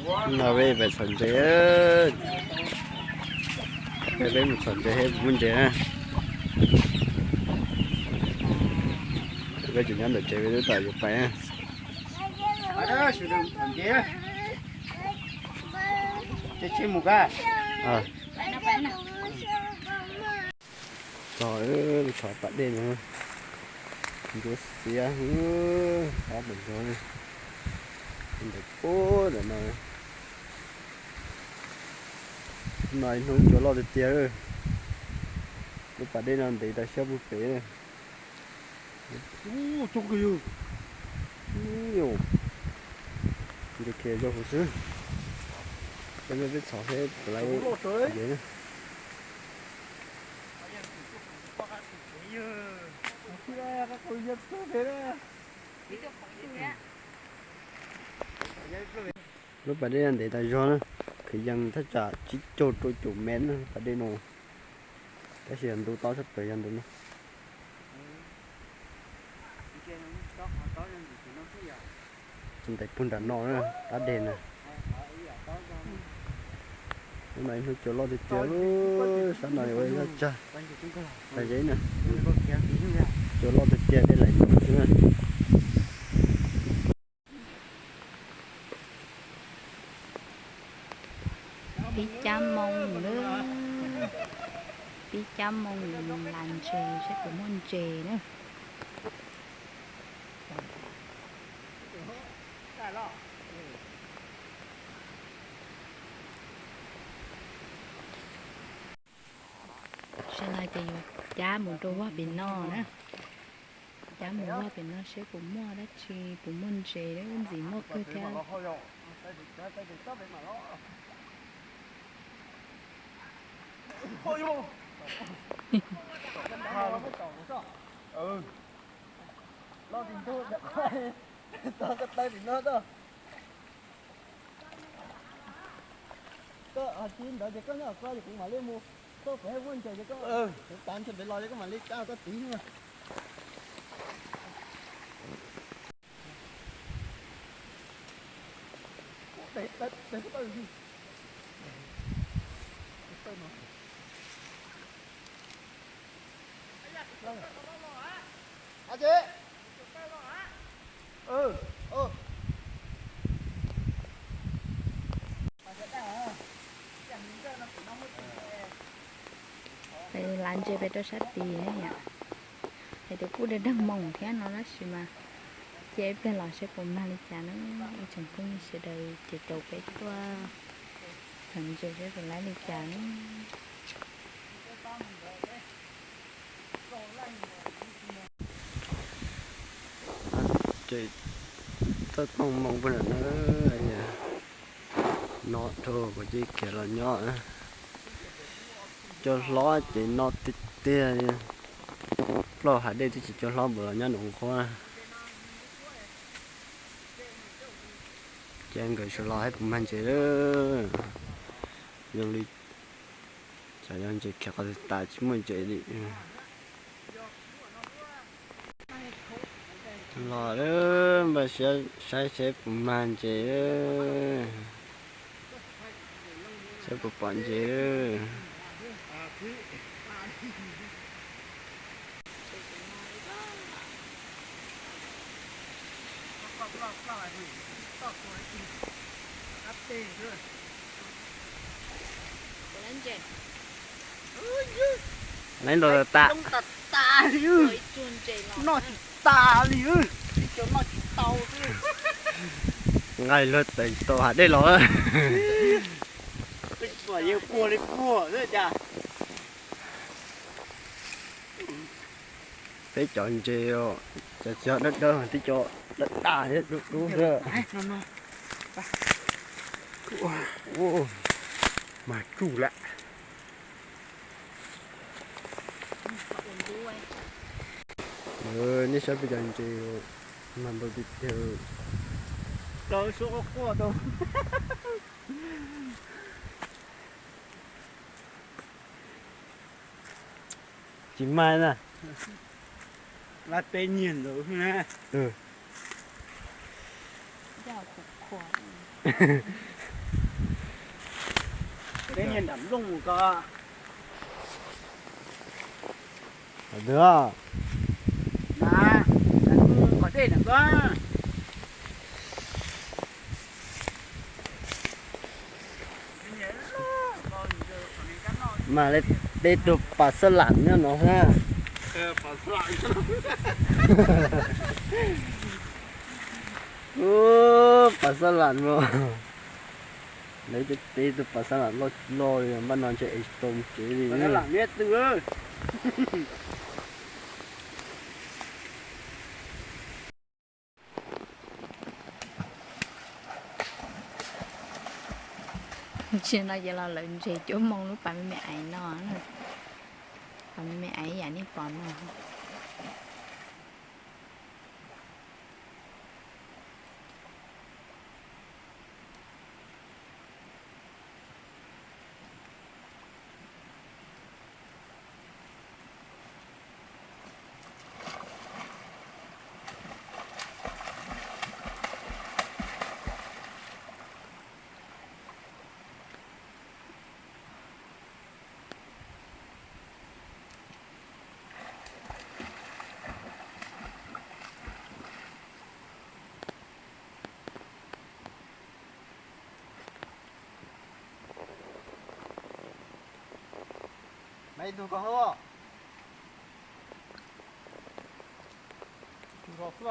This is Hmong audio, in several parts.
No peb pais txhom ntses, peb mus txhom ntses, peb muaj ntses na. Peb tseem nyob ntawm tsev, peb twb tom yuav pais. Txog, txog pas dej no, ntsuab xiab, qab ntawm zog, ntawm pub ntawm no. No ib hnub cua loj tiag tiag. Lub pas dej no ntev tas siab puag pem. Ntses khiav zog huv xwb. Peb, peb txhom seb puas laiv ntses na. Lub pas dej no ntev tas zog na, kwv yees thaj tsam tsib caug rau caum mev na pas dej no. Tab sis yog ntu tob tshaj plaws yog ntu no. Ntais puag nram no na, qab deg na. Lub no ib hnub cua loj tiag tiag, sab no yuav ua zaj tsag, tag zeb na. Cua loj tiag tiag, dej laim nkaus xwb na. Pib cab moo lawm, pib cab moo mus las ntses seb puas muaj ntses na. Sawv daws ces yuav cab mus rau vaj pem no na. Cab mus vaj pem no seb puas muaj dab tsi, puas muaj ntses, ntxim muaj kawg thiab. Koj hais tsis ntawd ces koj nyob qhov ko ces kuv mam li mus. Koj puas muaj ntses ces koj, kuv tav ntshe pem los ces koj mam li cab koj tiv xwb mas. Peb las ntses pem rau sab tid na yom. Hais tias kuj dawb dawg moos thiab no tab sis mas cia ib pliag los seb puas mag li cas na. Ib tsoom phooj ywg sawv daws ces caum peb tuaj txhom ntses seb puas laib li cas na. Ces txawj tooj moo pag na, no rau kuv cia khiav los nyob. Cua hlob ces no tiag tiag, plaub hav dej twb tsis cua hlob npaum los nyob nram qhuab. Ces nkawd sawv los saib puas mag ntses lawm. Zoo li tsam yog ntses khiav qhov twg tas tsis muaj ntses li. Los lawm, npaj siab saib seb puas mag ntses, saib puas pom ntses. Laiv los tas, noj tsis tas li, noj tsis tau. Nqaij luag teem tau hav dej los. Peb puag li puag xwb cas. Peb cov ntses, cov tsis yog dawb dawb, tib co daj daj thiab dub dub xwb. Mag tsuj lawm. Nej saib peb cov ntses, mag ntau tiag tiag. Tsis mag na. Lab teb nyiag ntawd xwb na. Nram nplooj ko. Ntawd. Kom dej ntawm ko. Mas peb tug pas xab lam nyob no na. Ub, pas xab lam no. Lawv peb tug pas xab lam loj loj li, npaj no ntshe es tau mus tsev li. Ntsia no ces los lawv ntses cuab moos lub pas me me aiv no. Pas me me aiv yam nej pom no. Maiv tug koj hauv. Tus zos xwb a.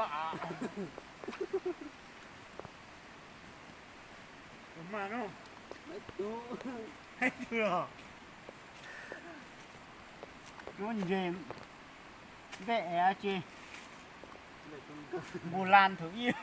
Tus mas no. Maiv tug. Maiv tug os. Cuab ntses npej es tsi. Npus las thaum ib.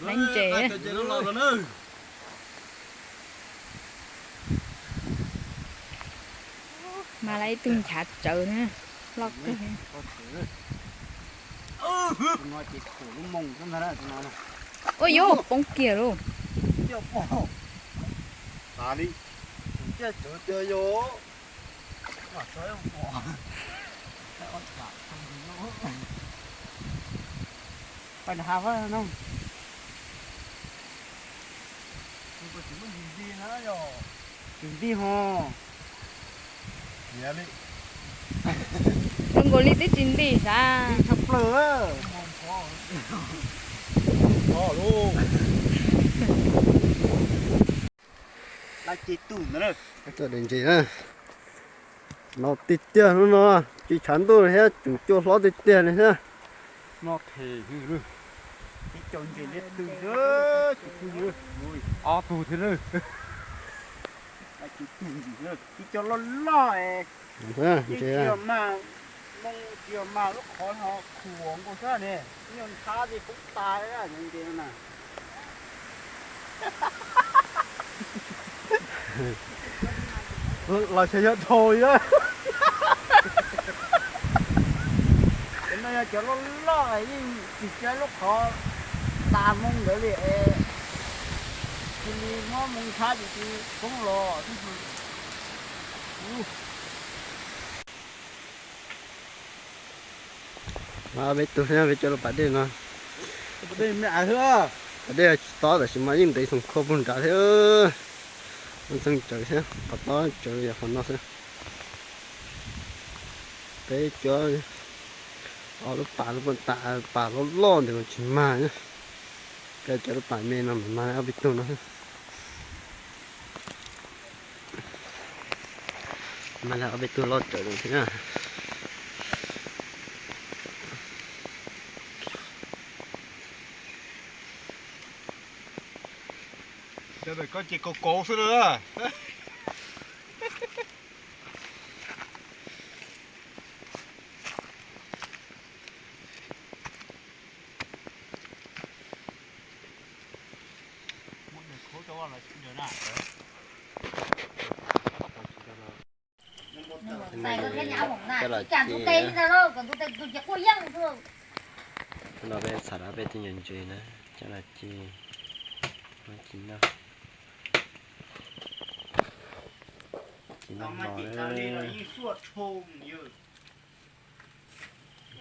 Laiv ntses. Mas laiv ib tug nchav tsawv na, loj kawg. Ua yuav poob kiag lauj. Pais nram hav no. Tsis nti ho. Zoo nkaus li twb tsis nti sav. Tshaj plaws. Laiv ces tus ntawd na. Cov daim ntses na. No tiag tiag hnub no, tsis tshav ntuj thiab, tseem cua hlob tiag tiag li thiab. No phem, tib co ntses liab twg, ob tug thiab. Tib co loj loj es, yeej tsis yog mag, moo tsis yog mag lub qhov no khuam nkaus xwb ne, nyuag ntxhab ces poob tas ntses na. Los xyov yog dhau li. Cov no yog cov loj loj yeej tsis cov lub qhov tas moo ntawd li es, cia li muab moo ntxhab ces cia li poob los. Peb tug thiab peb cov lub pas dej no. Pas dej tsis tob tab sis mas yeej ntev xoom khua puag nrad thiab. Ntxeev tsawv thiab, qhov tob tsawv yog qhov no xwb. Peb cov, ob lub pas, lub pas tas, pas loj loj ntawd tsis mag. Peb cov lub pas me no mas mag ob peb tug no. Mag li ob peb tug loj tsawv thiab na. Cov ntawm koj ces kauv kauv xwb na. Coj los ci. Hnub no peb txham rau peb tej nyuag ntses na, coj los ci, ci noj, ci noj mov.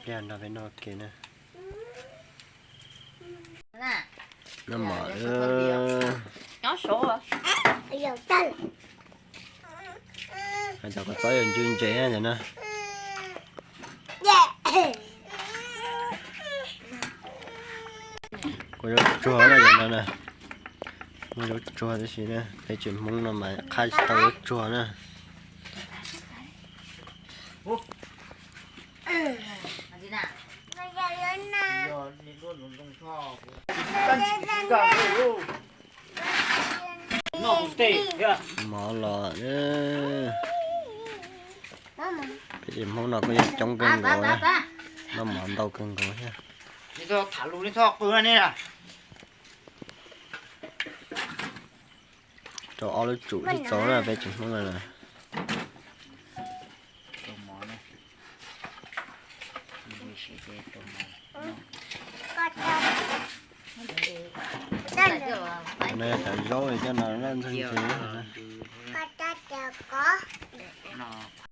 Pliag nrog peb noj ua ke na. Noj mov. Hais tias koj txob yuav ntsuj ntses na. Kuv zaub tsuag na, zaum no na, muaj zaub tsuag tab sis na peb tseem Hmoob no mas qhab tsis tau zaub tsuag na. Mov los, peb tseem Hmoob no kuj yeej coob kawg nkaus, noj mov ntau kawg nkaus thiab. Rau ob lub tsum thiab txaus na peb tseem Hmoob no na. No yog cov zaub coj no laj ntxeeg ntses na.